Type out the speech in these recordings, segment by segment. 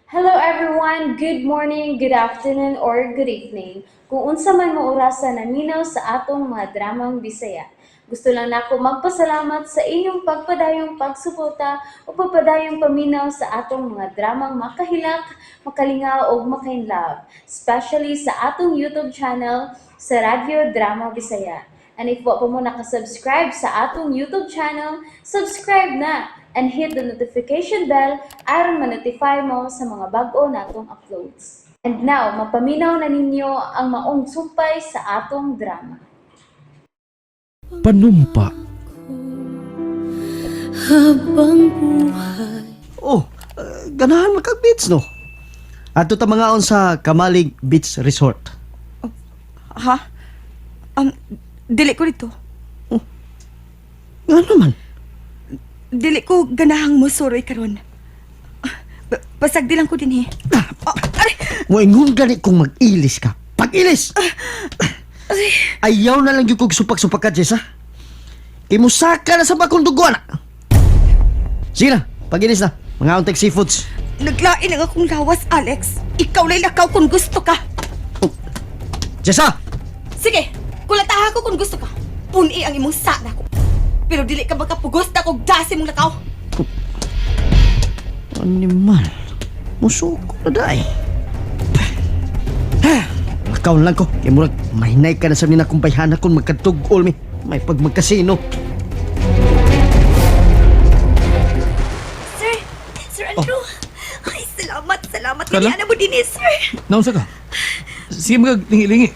Hello everyone! Good morning, good afternoon, or good evening. Kung unsa man mo orasa naminaw sa atong mga dramang Bisaya. Gusto lang nako magpasalamat sa inyong pagpadayong pagsuporta o pagpadayong paminaw sa atong mga dramang makahilak, makalingaw ug makainlove, especially sa atong YouTube channel sa Radyo Drama Bisaya. And if wa pa mo nakasubscribe sa atong YouTube channel, subscribe na and hit the notification bell aron ma-notify mo sa mga bag-o natong uploads. And now, mapaminaw na ninyo ang maong sumpay sa atong drama. Panumpa. Habang buhay. Oh, ganahan man kag beach, no? Adto ta mangaon sa Kamalig Beach Resort. Ha? Dili ko dito. Nga naman. Dili ko ganahang mosuroy karon. Pasagdi lang ko din eh. Oh, aray! Moingon gani kung mag-ilis ka. Pag-ilis! Ayaw na lang yung kog supak-supak ka, Jessa. Kay musaka na sa bakong dugo, anak. Sige na, pag-ilis na. Mangaon tag seafoods. Naglain ang akong lawas, Alex. Ikaw la'y lakaw kung gusto ka. Jessa! Sige, kulataha ko kung gusto ka. Puni ang imong sana ko. Pero dili ka makapugos na kog dasi mong lakaw. Animal. Musuko na daay. Lakaw lang ko. Kay murag, mahinay ka na sa nina kung bayhana kung magkatugol mi. May pag magkasino. Sir, Sir Andrew. Ay, salamat, salamat. Carla? Kaya na mo din eh, sir. Naunsa ka? Sige maglingi-lingi.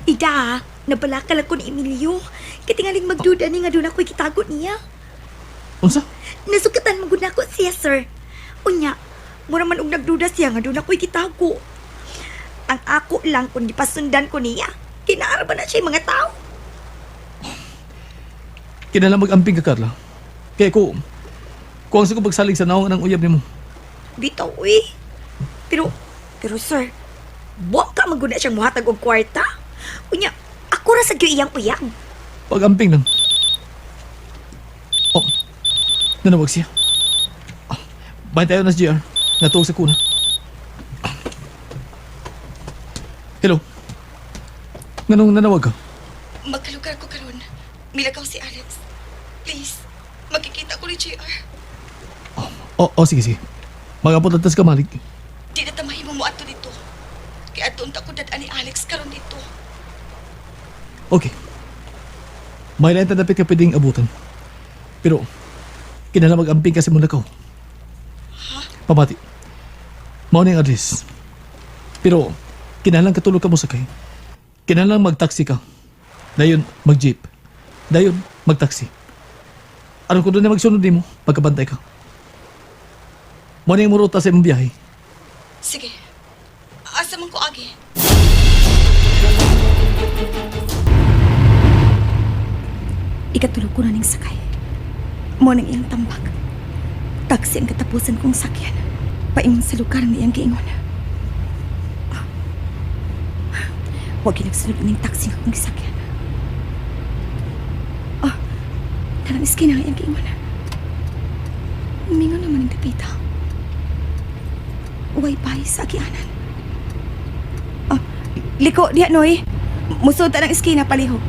Ida, nabalakal ako ni Emilio. Katingaling magduda ni nga doon ako'y kitago niya. Unsa? Nasukatan mo gud nako siya, sir. Unya, mura man og nagduda siya nga doon ako'y kitago. Ang ako lang kung gipasundan ko niya. Kinaara ba na siya yung mga tao? Kinala mag-amping ka, Carla. Kaya ko, kuwang sa ko pagsalig sa naong ng uyab nimo. Bitaw, uy. Pero, pero sir, buwak ka man gud na siyang muhatag og kwarta. Unya, ako ra sa gyud iyang uyab. Pag-amping lang. Oh, nanawag siya. Ah, bahin tayo na si JR. Natuog sa kuna. Ah. Hello. Nganong nanawag ka? Magkalugar ko karon. Milakaw si Alex. Please, magkikita ko ni JR. Oh, sige, sige. Mag-abot lang tas kamalig. Di na ta mahimo mo ato dito. Kaya ato unta ko dad ni Alex karon dito. Okay. May lain ta dapit ka pwedeng abutan. Pero, kinala mag-amping kasi muna ka. Pamati. Mao na yung address. Pero, kinalang katulog ka mo sakay. Kinalang mag-taxi ka. Dayon, mag-jeep. Dayon, mag-taxi. Aron ko doon na magsunod nimo, pagkabantay ka. Mao na yung muruta sa imong biyahe. Sige. Asa man ko agi? Ikatulog ko na ning sakay. Mo nang iyang tambak. Taxi ang katapusan kong sakyan. Paingon sa lugar na iyang giingon. Ah. Huwag ginagsunod ning taxi nga akong gisakyan. Ah, tanang iskina ang iyang giingon. Mingon naman ang dapita. Way-bay sa agianan. Ah, liko diha noy. Musod ta ng iskina palihog.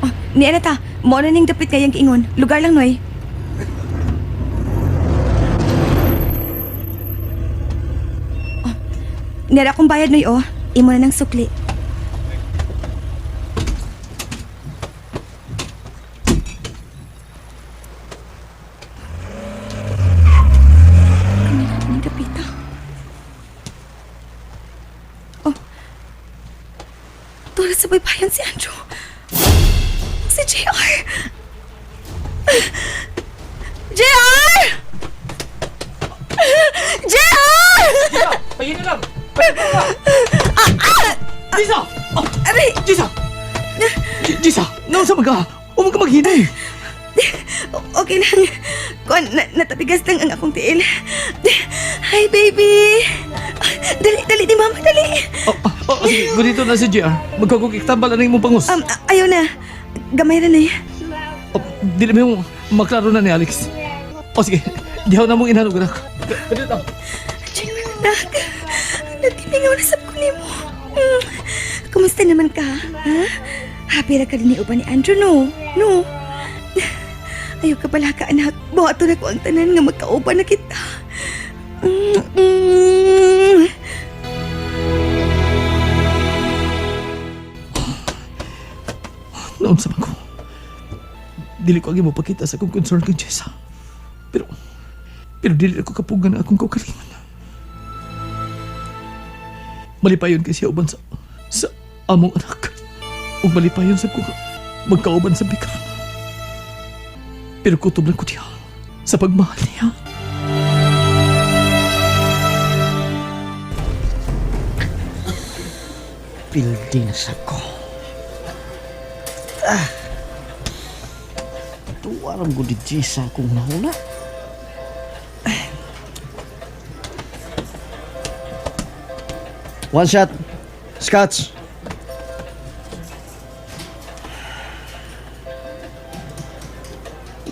Ah, niya na ta. Mo na ning dapit kayang giingon. Lugar lang noy. Ah, niya na akong bayad noy oh. Imo na ng sukli. Kamila ning dapita. Oh. Tulad sa baybayan si Andrew. Si JR! JR! JR! Pahin na lang! Pahin na lang! Jisa! Oh, Aray! Jisa! Jisa! Naon sa maga? Umag ka maghinay! Okay lang. Kuan, natabigas lang ang akong tiil. Hi, baby! Dali, dali ni mama, dali! Oh, sige, ganito na si JR. Magkakukik tambal na imong pangus. Ayaw na. Gamay ra na eh. Oh, dili mo yung maklaro na ni Alex. O sige, dihaw na mong inhanog anak. Kadiyot ah. JR, anak. Nagtimingaw na sab ko nimo. Kumusta naman ka, ha? Happy ra ka din ni uban ni Andrew, no? No? Ayaw ka pala ka, anak. Buhaton na ko ang tanan nga magkauban na kita. Noon sa ko. Dili ko agi mo pakita sa akong concern kang Jessa. Pero dili ako kapugan ang akong kaugalingon. Malipayon kay siya uban sa among anak. Ug malipayon sa ko magkauban sa bikaron. Pero kutob lang ko diha sa pagmahal niya. Building na sa ko. Ah. Tuwa ram ko di Jessa akong nahuna. One shot. Scotch.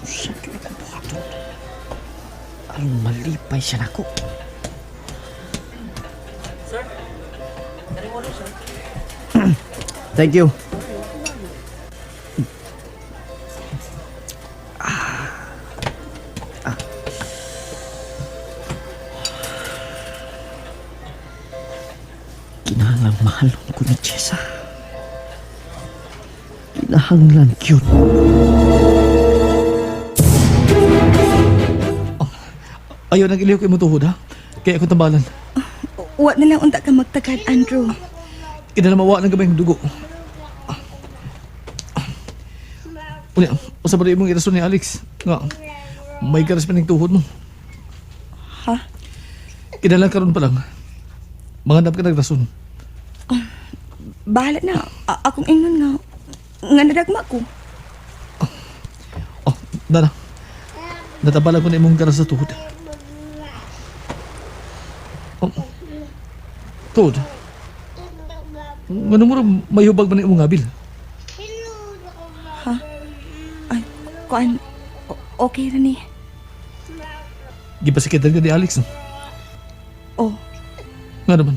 Usa gyud ako buhaton. Aron malipay siya nako. Thank you. Ah. Kinahanglan mahalon ko ni Jessa. Kinahanglan yun. Ayaw nang iliw kay mo tuhod ha. Kaya ako tambalan. Wa na lang unta ka magtagad, Andrew. Kinalamawa ng gamay ng dugo. Unya, usa pa rin imong irason ni Alex. Nga, may garas pa ning tuhod mo. Ha? Kinalang karon pa lang. Mangandam ka nagrason. Bahala na. Akong ingon nga. Nga nadagma ko. Oh, dana. Natabalan ko na imong garas sa tuhod. Oh. Tuhod. Ngano mo may hubag man imong ngabil? Ay, kuan. Okay ra ni. Gipasikitan ka ni Alex. No? Oh, Nga naman.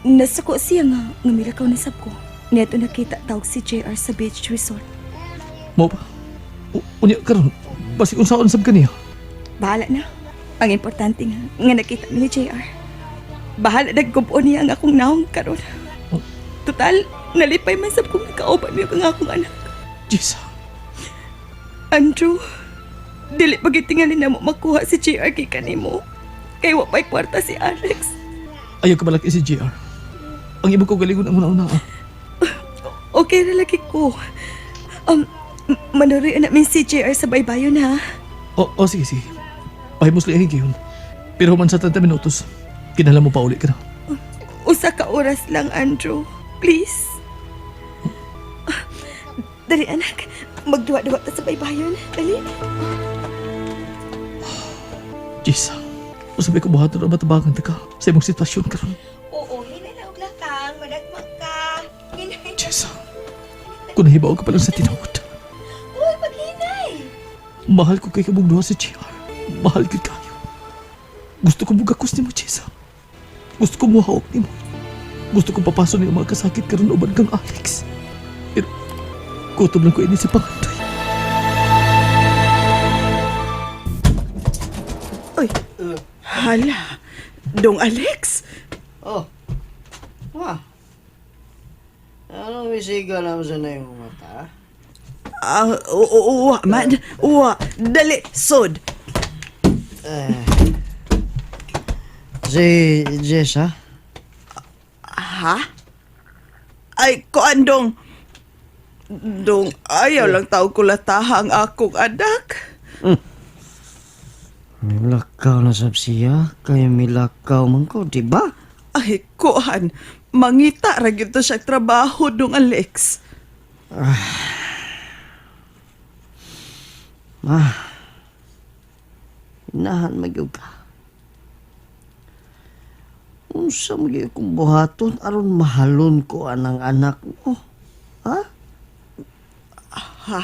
nasuko siya nga. Nga milakaw na sab ko. Neto nakita tawag si JR sa beach resort. Mo pa. Unya karon basig unsaon sab kaniya. Bahala na. Ang importante nga, nga nakita mi ni JR. Bahala nagkumpon niya ang akong naong karon. Total, nalipay man sab kong nakauban niya ang akong anak. Jessa. Andrew, dili pagitingalin na mo makuha si JR kay kanimo. Kay wa pa'y kwarta si Alex. Ayaw ka balak si JR. Ang ibang kagalingon ang una-una. Ah. Okay ra lagi ko. Manuroy na min si JR sa baybayon ha. O, oh, sige, sige. Pahimos lihin kayo. Pero man sa 30 minutos, kinala mo pa uli ka na. Usa ka oras lang, Andrew. Please. Ah, dali anak, magduwa-duwa ta sa baybayon. Dali. Jessa, usabay ko buhaton ang matabangan ta ka sa imong sitwasyon karon. Oo, hinay na og lakang, madagmak ka. Hinay. Jessa, kung nahibaw ka pa lang sa tinuod, Uy, maghinay. mahal ko kay kabog duha si JR. Mahal gid kayo. Gusto ko bugakos nimo, Jessa. Gusto ko muhawak nimo. Gusto ko papaso ni mga kasakit karon uban kang Alex. Pero kutob lang ko ini sa pangandoy. Uy, hala. Dong Alex? Oh. Wah. Anong misiga naman sa na yung mata? Ah, uwa man. Uwa. Dali, sod. Si Jessa? Ha? Ay, kuan dong. Dong, ayaw lang tao kulataha ang akong anak. Milakaw na sab siya, kaya milakaw man ko, di ba? Ay, kuan. Mangita ra gyud to siya trabaho, dong Alex. Ma, inahan magyog ka. Unsa magyog kong buhaton aron mahalon ko anang anak mo? Ha? Ha?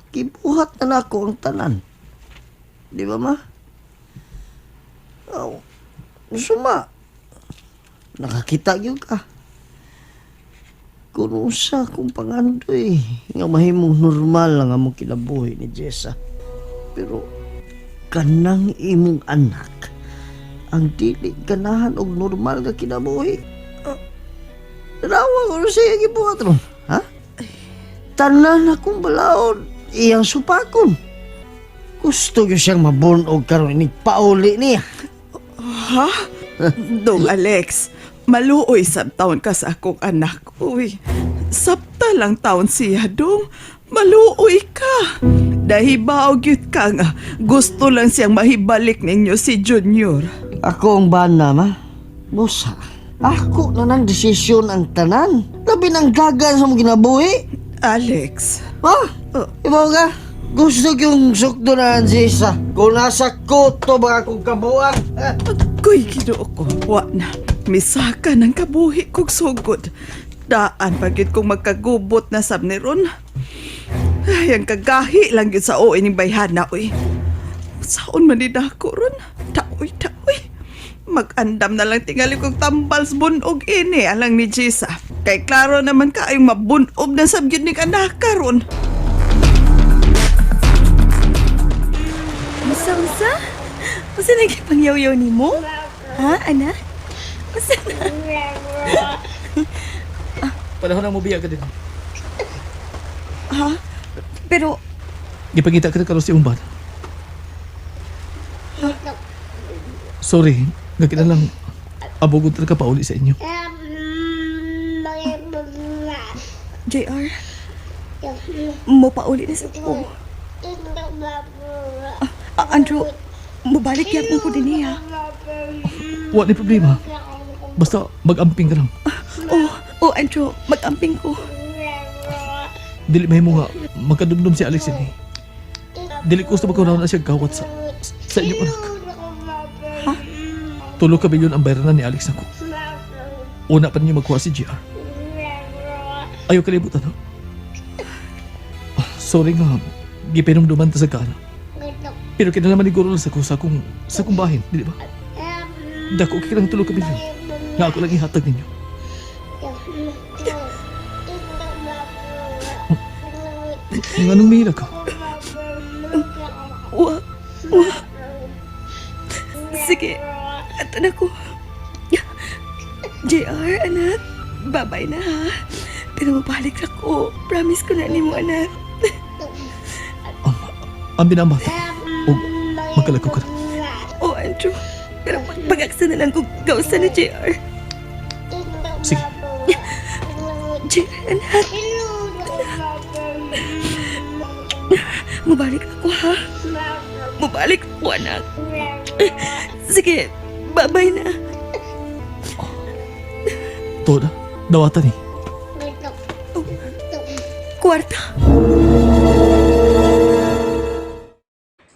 Gibuhat na nako ang tanan. Di ba, ma? Aw, suma. Nakakita gyud ka. Kung usa kong pangandoy, nga mahimong normal lang among kinabuhi ni Jessa. Pero kanang imong anak ang dili ganahan og normal nga kinabuhi. Tanawa ko na siya gibuhat ron. Ha? Tanan akong balaod, iyang supakon. Gusto ko siyang mabunog karon inig pauli niya. Ha? Dong Alex, maluoy sab taon ka sa akong anak. Uy, sabta lang taon siya, dong. Maluoy ka. Dahibaw gyud ka nga. Gusto lang siyang mahibalik ninyo si Junior. Ako ang bana, ma. Busa. Ako na nang desisyon ang tanan. Labi ng gagan sa mong ginabuhi. Alex, Ma, ibaw ka. Gusto yung sukdo na ang Jessa. Kung nasa koto ba akong kabuang. agoy Ginoo ko. Wa na. Misaka ng kabuhi kog sugod. Daan pagit kong magkagubot na sab ni Ron. Ay, ang kagahi lang yun sa OA ning bayhana, uy. Saon man ni dako ron? Taoy, taoy. Mag-andam na lang tingali kong tambal sa bunog ini alang ni Jisa. Kay klaro naman kaayong mabunob na sab yun ni anak karon. Unsa, unsa? Unsa na gipangyaw-yaw nimo? Ha, anak? Unsa na? Panahon na mobiya ka din. Ha? Pero, Gipangita ka karon sa imong bana. Sorry, nga lang abogod talaga pauli sa inyo. JR, mo pauli na sa ko. Ah, Andrew, mubalik yapon ko din niya. Wa ni problema. Basta mag-amping ka lang. Oh, oh, Andrew, mag-amping ko. Dili mahimo nga magkadumdum si Alex ini. Dili ko gusto magkaroon na siya gawat sa inyong anak. Ha? Tulo ka bilyon ang bayranan ni Alex nako. Una pa ninyo magkuha si GR. Ayaw kalibutan ha. Ah, sorry nga, gipinumduman ta sa kana. Pero kinalaman ni Guro lang sa akong bahin, di ba? Dako kay lang tulo ka bilyon. Nga ako lang ihatag ninyo. Nganong mihila ka? Wa, wa. Sige, ato na ko. JR, anak, babay na ha. Pero mabalik ako. Promise ko na nimo, anak. Ang binambata. O magkalakaw ka na. Oh, Andrew. Pero pagpagaksa na lang kung gausa ni JR. Sige. JR, anak. Mabalik ako, ha? Mabalik ako, anak. Sige, babay na. Toda, dawatan eh. Kwarta.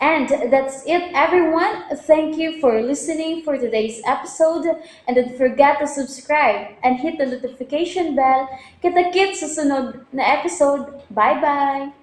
And that's it, everyone. Thank you for listening for today's episode. And don't forget to subscribe and hit the notification bell. Kita-kits sa sunod na episode. Bye-bye!